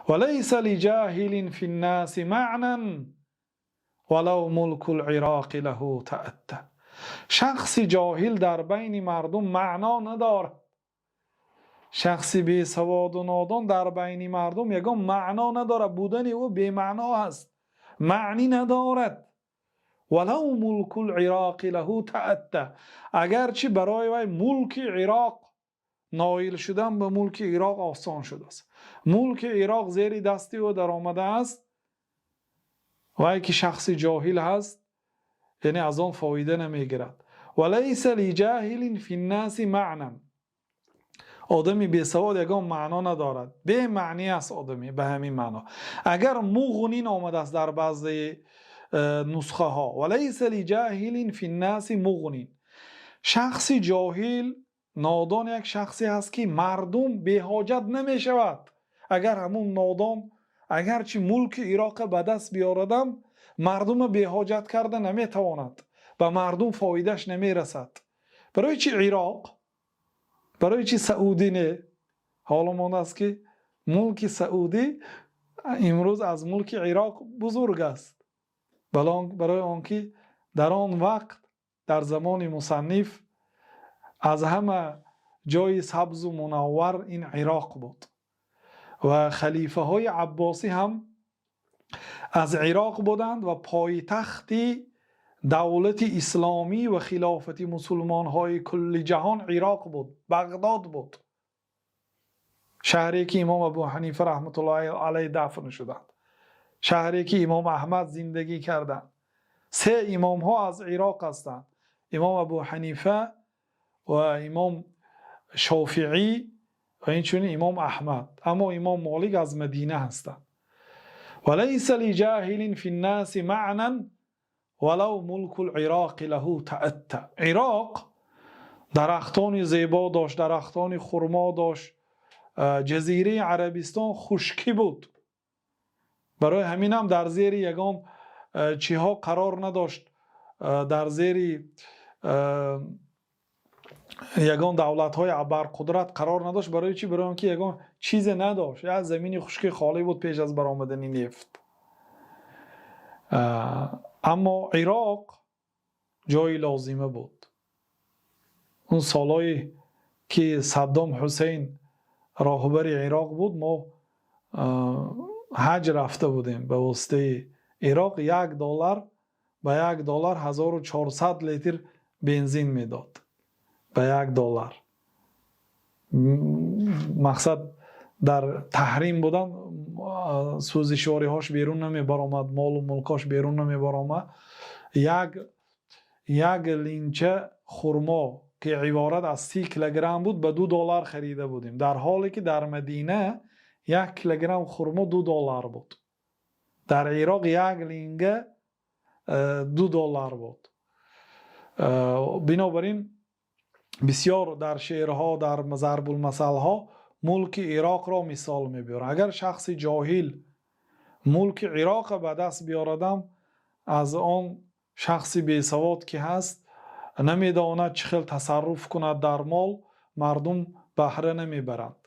وليس لجاهل في الناس معنى ولو ملك العراق له تأتى. Шахси ҷоҳил дар байни мардум маъно надорад. Шахси бесаводу нодон дар байни мардум ягон маъно надорад, будани ӯ бемаъно аст, маънӣ надорад. ولو ملك العراق له تأتى. Агарчи барои вай мулки Ироқ, ноил шудан ба мулки Ироқ осон шудааст, мулки Ироқ зери дасти ӯ даромадааст, вай ки шахси ҷоҳил ҳаст, яъне аз он фоида намегирад. وليس لجاهل في الناس معنى. Одами бесавод ягон маъно надорад, бемаънӣ аст одами ба ҳамин маъно. Агар مغن омадааст дар баъзе нусхаҳо, وليس لجاهل في الناس مغن. Шахси ҷоҳил, нодон як шахсе ҳаст, ки мардум беҳоҷат намешавад. Агар ҳамун нодон агарчи мулки Ироққа ба даст биёрадам, мардума беҳоҷат карда наметавонад, ба мардум фоидааш намерасад. Барои чи Ироқ, барои чи Саудӣ не? Ҳоло мондааст, ки мулки Саудӣ имрӯз аз мулки Ироқ бузург аст. Барои он ки дар он вақт, дар замони мусанниф, аз ҳама ҷои сабзу мунаввар ин Ироқ буд ва халифаҳои Аббосӣ ҳам аз Ироқ буданд ва пойтахти давлати исломӣ ва хилофати мусулмонҳои кулли ҷаҳон Ироқ буд, Бағдод буд, шаҳре ки имом Абу Ҳанифа раҳматуллоҳи алайҳ дафн шуданд, шаҳре ки имом Аҳмад зиндагӣ карданд. Се имомҳо аз Ироқ ҳастанд: имом Абу Ҳанифа ва имом Шофиӣ ва инчунин имом Аҳмад. Аммо имом Молик аз Мадина ҳастанд. وليس لجاهل في الناس معنى ولو ملك العراق له تأتى. Ироқ дарахтони зебо дошт, дарахтони хурмо дошт. Ҷазираи Арабистон хушкӣ буд, барои ҳаминам дар зери ягон чиҳо қарор надошт, дар зери ягон давлатҳои абарқудрат қарор надошт. Барои чӣ? Барои он ки ягон чизе надошт, як замини хушки холӣ буд пеш аз баромадани нефт. Аммо Ироқ ҷои лозима буд. Он солҳое ки Саддом Ҳусейн роҳбари Ироқ буд, мо ҳаҷ рафта будем ба воситаи Ироқ. 1 доллар ба 1 доллар 1400 литр бензин медод. Ба 1 доллар. Мақсад, дар таҳрим будан, сӯзишвориҳош берун намебаромад, молу мулкош берун намебаромад. Як линча хурмо, ки иборат аз 30 килограмм буд, ба 2 доллар харида будем, дар ҳоле ки дар Мадина 1 килограмм хурмо 2 доллар буд. Дар Ироқ як линга 2 доллар буд. Бинобар ин бисёр дар шеърҳо, дар зарбулмасалҳо мулки Ироқро мисол мебиёранд. Агар шахси ҷоҳил мулки Ироқро ба даст биёрадам, аз он шахси бесавод ки ҳаст, намедонад чӣ хел тасарруф кунад дар мол, мардум баҳра намебаранд.